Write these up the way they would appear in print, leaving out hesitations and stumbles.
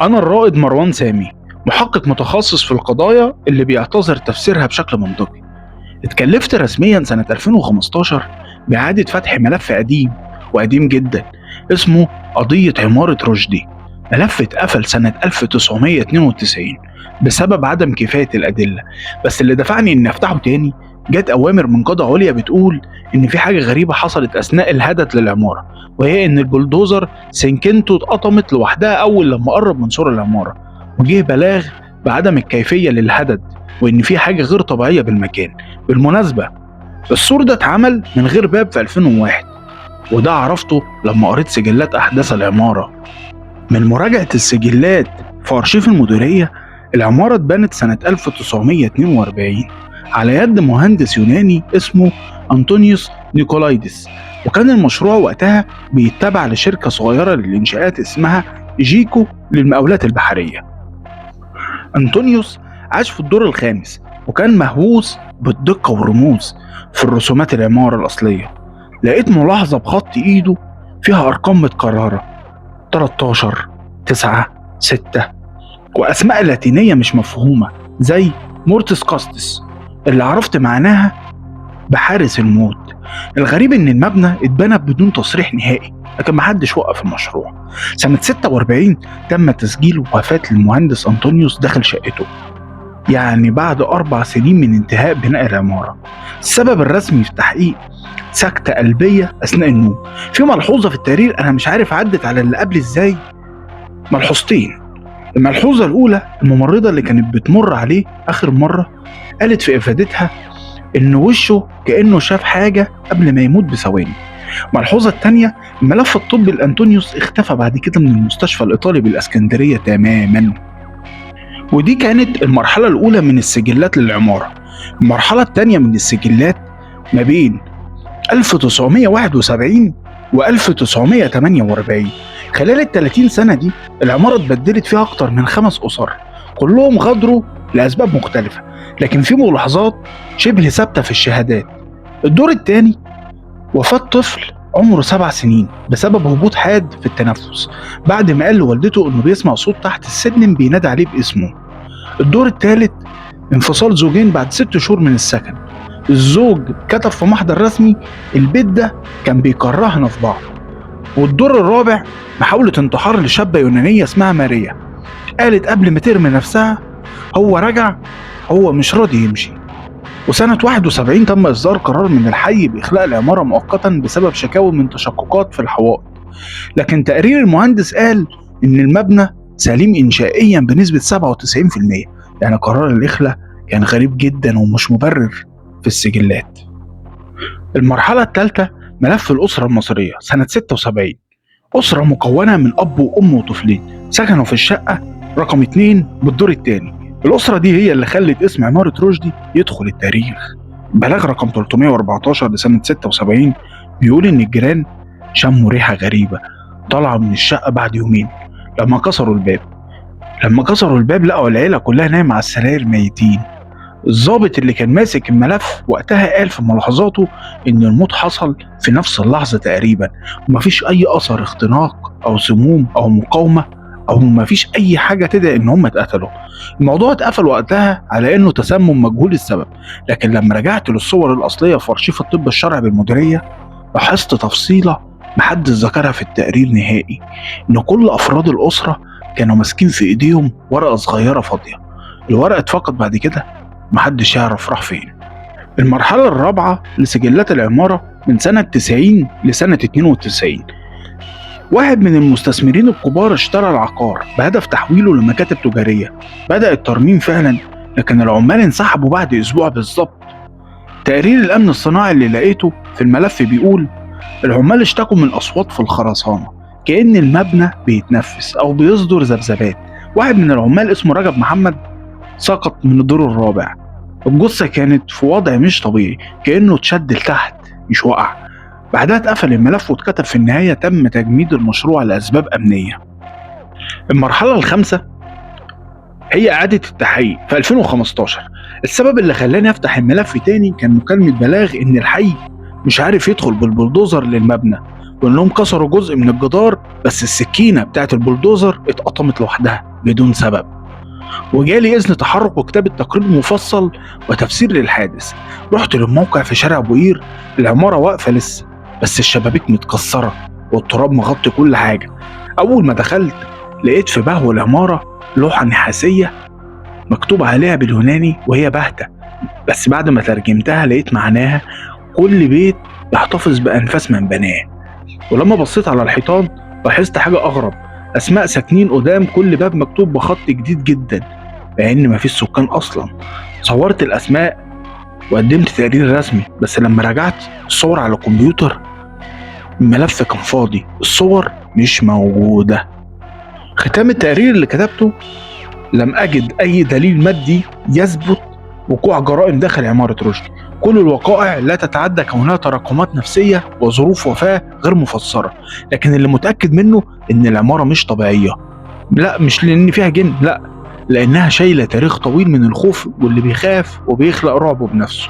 أنا الرائد مروان سامي، محقق متخصص في القضايا اللي بيعتذر تفسيرها بشكل منطقي. اتكلفت رسميا سنة 2015 بإعادة فتح ملف قديم وقديم جدا اسمه قضية عمارة رشدي. ملف اتقفل سنة 1992 بسبب عدم كفاية الأدلة، بس اللي دفعني إني أفتحه تاني جت أوامر من قضاء عليا بتقول إن في حاجة غريبة حصلت أثناء الهدد للعمارة، وهي إن البلدوزر سنكنته اتقطمت لوحدها أول لما قرب من سور العمارة، وجه بلاغ بعدم الكيفية للهدد وإن في حاجة غير طبيعية بالمكان. بالمناسبة السور ده اتعمل من غير باب في 2001، وده عرفته لما قريت سجلات أحداث العمارة. من مراجعة السجلات في أرشيف المديرية، العمارة اتبنت سنة 1942 على يد مهندس يوناني اسمه أنطونيوس نيكولايدس، وكان المشروع وقتها بيتبع لشركة صغيرة للإنشاءات اسمها جيكو للمقاولات البحرية. أنطونيوس عاش في الدور الخامس وكان مهووس بالدقة والرموز في الرسومات العمارة الأصلية. لقيت ملاحظة بخط إيده فيها أرقام متكررة 13 9 6 وأسماء لاتينية مش مفهومة زي مورتس كاستس اللي عرفت معناها بحارس الموت. الغريب إن المبنى اتبنى بدون تصريح نهائي، لكن محدش وقف المشروع. سنة 46 تم تسجيل وفاة المهندس أنطونيوس داخل شقته، يعني بعد 4 سنين من انتهاء بناء العمارة. السبب الرسمي في التحقيق سكتة قلبية أثناء النوم. في ملحوظة في التقرير أنا مش عارف عدت على اللي قبل إزاي، ملحوظتين. الملحوظة الأولى، الممرضة اللي كانت بتمر عليه آخر مرة قالت في إفادتها إن وشه كأنه شاف حاجة قبل ما يموت بثواني. الملحوظة الثانية، الملف الطبي لأنطونيوس اختفى بعد كده من المستشفى الإيطالي بالإسكندرية تماما. ودي كانت المرحلة الأولى من السجلات للعمارة. المرحلة الثانية من السجلات ما بين 1971 و 1948. خلال ال 30 سنة دي العمارة اتبدلت فيها أكتر من 5 أسر، كلهم غادروا لأسباب مختلفة، لكن في ملاحظات شبه ثابتة في الشهادات. الدور الثاني، وفاة طفل عمره 7 سنين بسبب هبوط حاد في التنفس بعد ما قال لوالدته انه بيسمع صوت تحت السلم بينادي عليه باسمه. الدور الثالث، انفصال زوجين بعد 6 شهور من السكن. الزوج كتب في محضر رسمي البيت ده كان بيكرهنا في بعض. والدور الرابع، محاولة انتحار لشابة يونانية اسمها ماريا، قالت قبل ما ترمي نفسها هو رجع، هو مش راضي يمشي. وسنة 71 تم إصدار قرار من الحي بإخلاء العمارة مؤقتا بسبب شكاوي من تشققات في الحوائط، لكن تقرير المهندس قال إن المبنى سليم إنشائيا بنسبة 97%. يعني قرار الإخلاء كان غريب جدا ومش مبرر في السجلات. المرحلة الثالثة، ملف الأسرة المصرية سنة 76. أسرة مكونة من أب وأم وطفلين سكنوا في الشقة رقم 2 بالدور الثاني. الأسرة دي هي اللي خلت اسم عمارة رشدي يدخل التاريخ. بلاغ رقم 314 لسنة 76 بيقول إن الجيران شموا ريحة غريبة طالعة من الشقة بعد يومين لما كسروا الباب. لما كسروا الباب لقوا العيلة كلها نايمة على السراير ميتين. الضابط اللي كان ماسك الملف وقتها قال في ملاحظاته إن الموت حصل في نفس اللحظة تقريبا، ومفيش أي أثر اختناق أو سموم أو مقاومة أو مفيش أي حاجة تدعي إن هم اتقتلوا. الموضوع اتقفل وقتها على إنه تسمم مجهول السبب، لكن لما رجعت للصور الأصلية في أرشيف الطب الشرعي بالمديرية لاحظت تفصيلة محدش ذكرها في التقرير نهائي، إن كل أفراد الأسرة كانوا ماسكين في إيديهم ورقة صغيرة فاضية. الورقة اتفقد بعد كده، محدش يعرف راح فين. المرحلة الرابعة لسجلات العمارة من سنة 90 لسنة 92. واحد من المستثمرين الكبار اشترى العقار بهدف تحويله لمكاتب تجارية. بدأ الترميم فعلا، لكن العمال انسحبوا بعد أسبوع بالظبط. تقرير الأمن الصناعي اللي لقيته في الملف بيقول العمال اشتكوا من أصوات في الخرسانة كأن المبنى بيتنفس أو بيصدر ذبذبات. واحد من العمال اسمه رجب محمد سقط من الدور الرابع. الجثة كانت في وضع مش طبيعي، كأنه اتشد لتحت مش وقع. بعدها اتقفل الملف واتكتب في النهاية تم تجميد المشروع لأسباب أمنية. المرحلة الخامسة هي إعادة التحقيق في 2015. السبب اللي خلاني أفتح الملف تاني كان مكالمة بلاغ إن الحي مش عارف يدخل بالبلدوزر للمبنى، وإنهم كسروا جزء من الجدار بس السكينة بتاعت البلدوزر اتقطمت لوحدها بدون سبب. وجالي إذن تحرك وكتابة تقرير مفصل وتفسير للحادث. رحت للموقع في شارع بوقير، العمارة واقفة لسه بس الشبابيك متكسرة والتراب مغطي كل حاجة. أول ما دخلت لقيت في بهو العمارة لوحة نحاسية مكتوب عليها باليوناني وهي باهتة، بس بعد ما ترجمتها لقيت معناها كل بيت يحتفظ بأنفاس من بناه. ولما بصيت على الحيطان لاحظت حاجة أغرب، أسماء ساكنين قدام كل باب مكتوب بخط جديد جدا مع إن مفيش سكان أصلا. صورت الأسماء وقدمت تقرير رسمي، بس لما رجعت الصور على الكمبيوتر الملف كان فاضي، الصور مش موجودة. ختام التقرير اللي كتبته، لم أجد أي دليل مادي يثبت وقوع جرائم داخل عمارة رشدي. كل الوقائع لا تتعدى كونها تراكمات نفسية وظروف وفاة غير مفسرة، لكن اللي متأكد منه إن العمارة مش طبيعية. لا، مش لأن فيها جن، لا، لأنها شايلة تاريخ طويل من الخوف، واللي بيخاف وبيخلق رعبه بنفسه.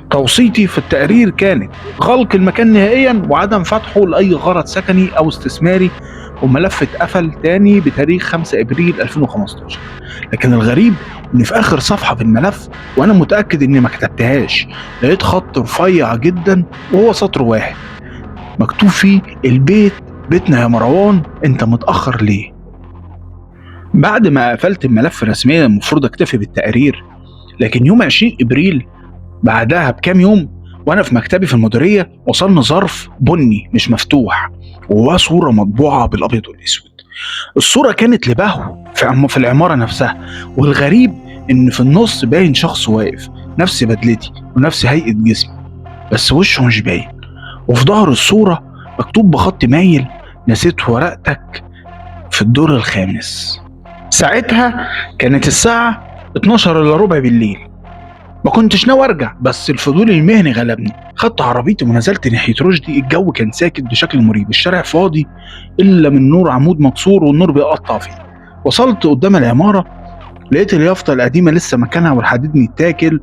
توصيتي في التقرير كانت غلق المكان نهائيا وعدم فتحه لأي غرض سكني أو استثماري، وملف اتقفل تاني بتاريخ 5 ابريل 2015. لكن الغريب ان في اخر صفحة في الملف، وانا متاكد اني ما كتبتهاش، لقيت خط رفيع جدا وهو سطر واحد مكتوب فيه: البيت بيتنا يا مروان، انت متاخر ليه؟ بعد ما قفلت الملف رسميا المفروض اكتفي بالتقرير، لكن يوم 20 ابريل بعدها بكام يوم وانا في مكتبي في المديرية وصلنا ظرف بني مش مفتوح وهو صوره مطبوعة بالابيض والاسود. الصورة كانت لبهو في العمارة نفسها، والغريب ان في النص باين شخص واقف نفس بدلتي ونفس هيئة جسمي بس وشه مش باين. وفي ظهر الصورة مكتوب بخط مايل: نسيت ورقتك في الدور الخامس. ساعتها كانت الساعة 11:45 بالليل. ما كنتش ناوي ارجع، بس الفضول المهني غلبني. خدت عربيتي ونزلت ناحية رشدي. الجو كان ساكت بشكل مريب، الشارع فاضي الا من نور عمود مكسور والنور بيقطع فيه. وصلت قدام العمارة لقيت اليافطه القديمة لسه مكانها والحديد متاكل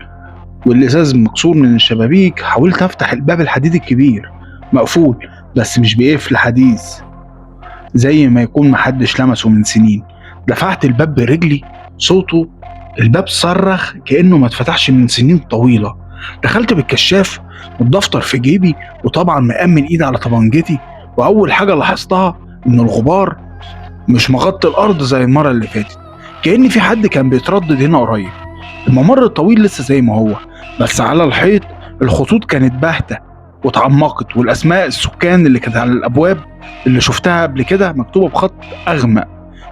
والازاز مكسور من الشبابيك. حاولت افتح الباب الحديد الكبير، مقفول بس مش بيقفل حديث زي ما يكون محدش لمسه من سنين. دفعت الباب برجلي، صوته الباب صرخ كأنه ما اتفتحش من سنين طويلة. دخلت بالكشاف والدفتر في جيبي، وطبعا مأمن ايدي على طبنجتي. وأول حاجة لاحظتها إن الغبار مش مغطي الأرض زي المرة اللي فاتت، كأن في حد كان بيتردد هنا قريب. الممر الطويل لسه زي ما هو، بس على الحيط الخطوط كانت باهتة واتعمقت، والأسماء السكان اللي كانت على الأبواب اللي شفتها قبل كده مكتوبة بخط أغمق.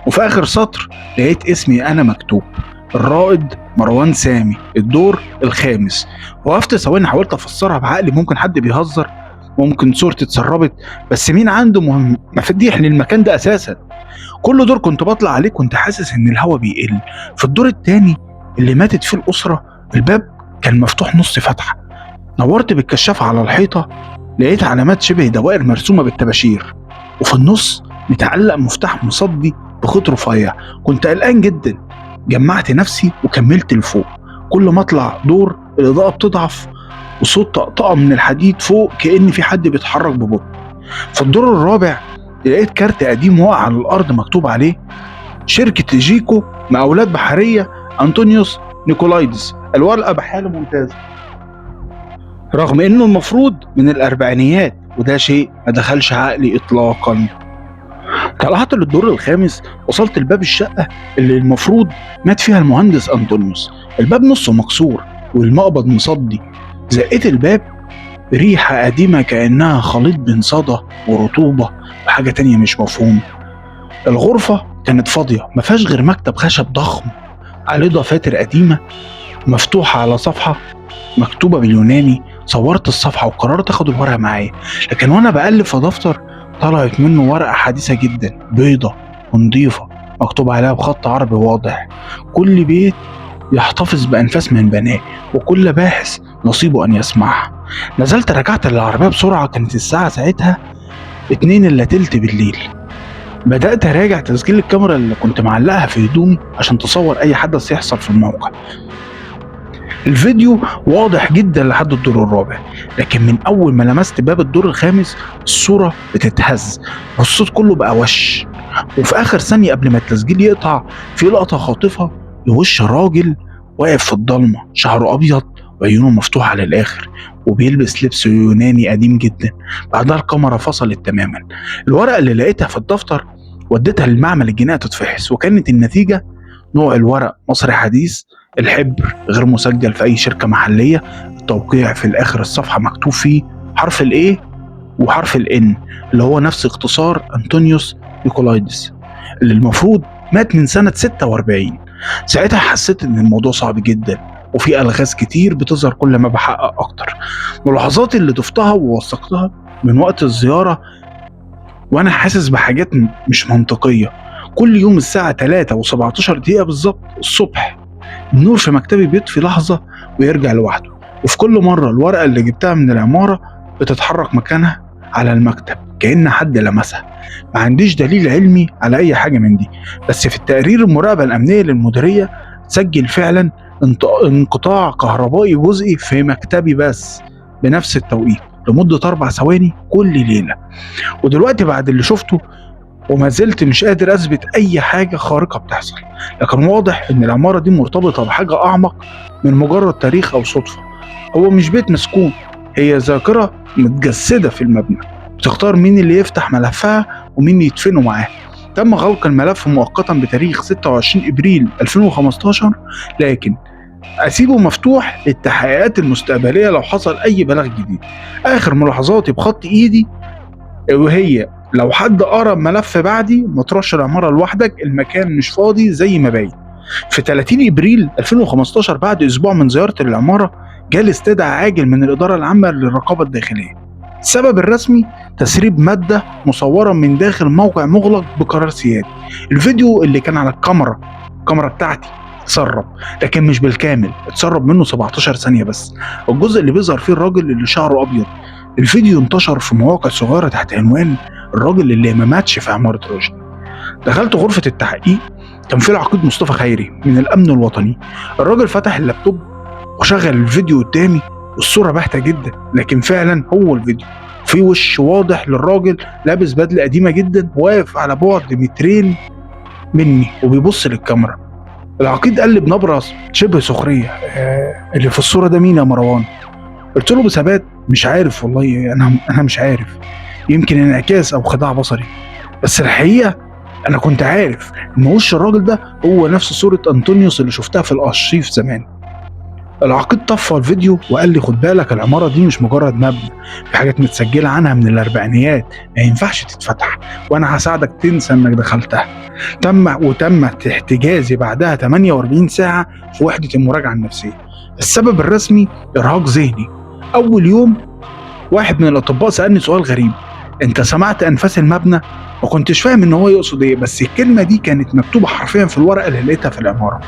وفي آخر سطر لقيت اسمي أنا مكتوب: الرائد مروان سامي، الدور الخامس. وقفت ثواني حاولت افسرها بعقلي، ممكن حد بيهزر، ممكن صورتي اتسربت، بس مين عنده مفاتيح للمكان ده اساسا؟ كل دور كنت بطلع عليه كنت حاسس ان الهوا بيقل. في الدور التاني اللي ماتت فيه الاسرة الباب كان مفتوح نص فتحه. نورت بالكشاف على الحيطة لقيت علامات شبه دوائر مرسومه بالطباشير، وفي النص متعلق مفتاح مصدي بخيط رفيع. كنت قلقان جدا، جمعت نفسي وكملت لفوق. كل ما اطلع دور الاضاءة بتضعف وصوت طقطقة من الحديد فوق كأن في حد بيتحرك ببطء. في الدور الرابع لقيت كارت قديم واقع على الارض مكتوب عليه شركة جيكو مقاولات بحرية انطونيوس نيكولايدس. الورقة بحاله ممتازة رغم انه المفروض من الاربعينيات، وده شيء ما دخلش عقلي اطلاقا. طلعت للدور الخامس، وصلت لباب الشقة اللي المفروض مات فيها المهندس أنطونيوس. الباب نصه مكسور والمقبض مصدي. زقيت الباب، ريحة قديمة كأنها خليط بين صدى ورطوبة وحاجة تانية مش مفهومة. الغرفة كانت فاضية، ما فيهاش غير مكتب خشب ضخم عليه دفاتر قديمة مفتوحة على صفحة مكتوبة باليوناني. صورت الصفحة وقررت اخد الورقة معايا، لكن وانا بقلب في دفتر طلعت منه ورقة حديثة جدا، بيضة ونضيفة، مكتوب عليها بخط عربي واضح: كل بيت يحتفظ بأنفاس من بناه، وكل باحث نصيبه أن يسمعها. نزلت رجعت للعربية بسرعة، كانت الساعة ساعتها 1:40 بالليل. بدأت أراجع تسجيل الكاميرا اللي كنت معلقها في هدومي عشان تصور أي حدث يحصل في الموقع. الفيديو واضح جدا لحد الدور الرابع، لكن من اول ما لمست باب الدور الخامس الصورة بتتهز والصوت كله بقى وش. وفي اخر ثانية قبل ما التسجيل يقطع في لقطة خاطفة لوش راجل واقف في الضلمة، شعره ابيض وعيونه مفتوحة على الاخر، وبيلبس لبس يوناني قديم جدا. بعدها الكاميرا فصلت تماما. الورقة اللي لقيتها في الدفتر وديتها للمعمل الجنائي تتفحص، وكانت النتيجة نوع الورق مصري حديث، الحبر غير مسجل في اي شركة محلية، التوقيع في الاخر الصفحة مكتوب فيه حرف ال A وحرف ال N اللي هو نفس اختصار انطونيوس نيكولايدس اللي المفروض مات من سنة 46. ساعتها حسيت ان الموضوع صعب جدا وفي الغاز كتير بتظهر كل ما بحقق اكتر. ملاحظاتي اللي ضفتها ووثقتها من وقت الزيارة وانا حاسس بحاجات مش منطقية. كل يوم الساعة 3:17 بالظبط الصبح النور في مكتبي بيطفي لحظة ويرجع لوحده، وفي كل مرة الورقة اللي جبتها من العمارة بتتحرك مكانها على المكتب كأن حد لمسها. ما عنديش دليل علمي على أي حاجة من دي، بس في التقرير المراقبة الأمنية للمديرية سجل فعلا انقطاع كهربائي جزئي في مكتبي بس بنفس التوقيت لمدة 4 ثواني كل ليلة. ودلوقتي بعد اللي شفته وما زلت مش قادر أثبت أي حاجة خارقة بتحصل، لكن واضح إن العمارة دي مرتبطة بحاجة أعمق من مجرد تاريخ أو صدفة. هو مش بيت مسكون، هي ذاكرة متجسدة في المبنى بتختار مين اللي يفتح ملفها ومين يدفنه معاه. تم غلق الملف مؤقتا بتاريخ 26 إبريل 2015، لكن أسيبه مفتوح للتحقيقات المستقبلية لو حصل أي بلاغ جديد. آخر ملاحظاتي بخط إيدي وهي لو حد قرا ملف بعدي ما تروحش العمارة لوحدك، المكان مش فاضي زي ما باين. في 30 إبريل 2015 بعد أسبوع من زيارتي للعمارة جالي استدعاء عاجل من الإدارة العامة للرقابة الداخلية. السبب الرسمي تسريب مادة مصورة من داخل موقع مغلق بقرار سيادي. الفيديو اللي كان على الكاميرا بتاعتي اتسرب، لكن مش بالكامل، اتسرب منه 17 ثانية بس، الجزء اللي بيظهر فيه الراجل اللي شعره أبيض. الفيديو انتشر في مواقع صغيرة تحت عنوان الراجل اللي ما ماتش في عمارة رشدي. دخلت غرفة التحقيق، كان في العقيد مصطفى خيري من الأمن الوطني. الراجل فتح اللابتوب وشغل الفيديو قدامي، والصورة باهتة جدا لكن فعلا هو الفيديو. في وش واضح للراجل لابس بدلة قديمة جدا، واقف على بعد 2 متر مني وبيبص للكاميرا. العقيد قال لي بنبرة شبه سخرية، اللي في الصورة ده مين يا مروان؟ قلت له بثبات، مش عارف والله، أنا مش عارف، يمكن انعكاس أو خداع بصري، بس الحقيقة أنا كنت عارف إن وش الراجل ده هو نفس صورة أنطونيوس اللي شفتها في الأرشيف زمان. العقيد طفى الفيديو وقال لي خد بالك، العمارة دي مش مجرد مبنى، في حاجات متسجلة عنها من الأربعينيات ما ينفعش تتفتح، وأنا هساعدك تنسى إنك دخلتها. وتم احتجازي بعدها 48 ساعة في وحدة المراجعة النفسية. السبب الرسمي إرهاق ذهني. أول يوم واحد من الأطباء سألني سؤال غريب، أنت سمعت أنفاس المبنى؟ ما كنتش فاهم إن هو يقصد إيه، بس الكلمة دي كانت مكتوبة حرفيا في الورقة اللي لقيتها في العمارة.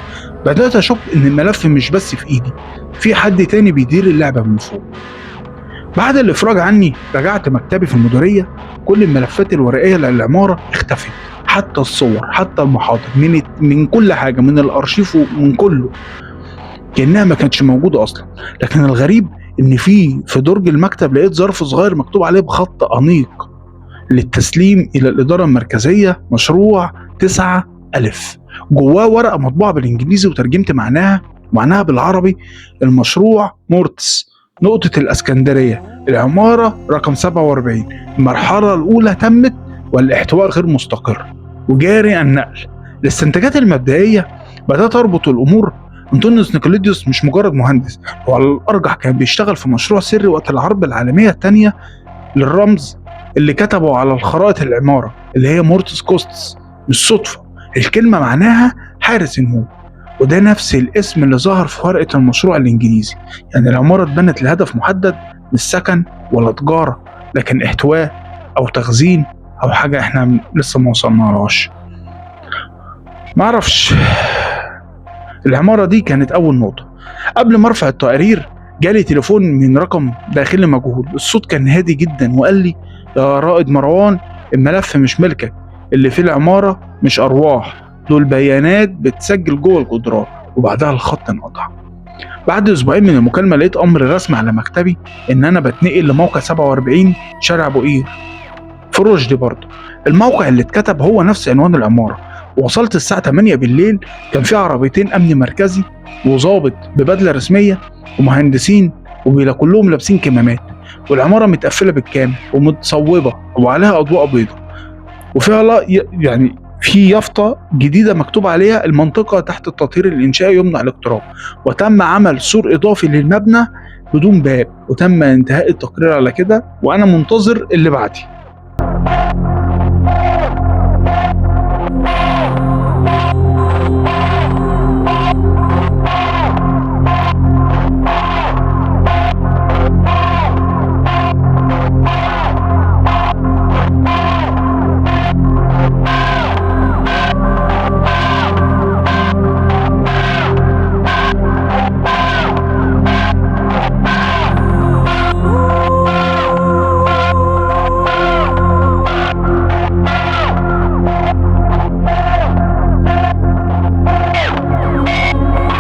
بدأت أشك إن الملف مش بس في إيدي، في حد تاني بيدير اللعبة من فوق. بعد الإفراج عني رجعت مكتبي في المديرية، كل الملفات الورقية للعمارة اختفت، حتى الصور، حتى المحاضر، من كل حاجة، من الأرشيف ومن كله، كأنها ما كانتش موجودة أصلا. لكن الغريب إن في درج المكتب لقيت ظرف صغير مكتوب عليه بخط أنيق، للتسليم إلى الإدارة المركزية، مشروع 9 ألف. جواه ورقة مطبوعة بالإنجليزي وترجمت معناها بالعربي، المشروع مورتس، نقطة الإسكندرية، العمارة رقم 47، المرحلة الأولى تمت والاحتواء غير مستقر وجاري النقل. الاستنتاجات المبدئية بدأت أربط الأمور. أنطونيوس نيكوليديوس مش مجرد مهندس، هو على الأرجح كان بيشتغل في مشروع سري وقت الحرب العالمية الثانية. للرمز اللي كتبه على الخرائط العمارة اللي هي مورتس كوستس مش صدفة، الكلمة معناها حارس الموت، وده نفس الاسم اللي ظهر في ورقة المشروع الإنجليزي. يعني العمارة اتبنت لهدف محدد، مش سكن ولا تجارة، لكن احتواء أو تخزين أو حاجة احنا لسه ما وصلنالهاش. معرفش. العمارة دي كانت أول نقطة. قبل ما أرفع التقارير جالي تليفون من رقم داخلي مجهول، الصوت كان هادي جدا وقال لي يا رائد مروان، الملف مش ملكك، اللي في العمارة مش أرواح، دول بيانات بتسجل جوه الجدران. وبعدها الخط انقطع. بعد أسبوعين من المكالمة لقيت أمر رسمي على مكتبي إن أنا بتنقل لموقع 47 شارع بوقير في رشدي. برضه الموقع اللي اتكتب هو نفس عنوان العمارة. وصلت الساعة 8 بالليل، كان في عربيتين أمن مركزي وظابط ببدلة رسمية ومهندسين وبيلا كلهم لابسين كمامات، والعمارة متقفلة بالكامل ومتصوبة وعليها أضواء بيضاء، وفيها لا يعني في يافطة جديدة مكتوب عليها المنطقة تحت التطهير الإنشائي يمنع الاقتراب، وتم عمل سور إضافي للمبنى بدون باب، وتم انتهاء التقرير على كده، وأنا منتظر اللي بعدي.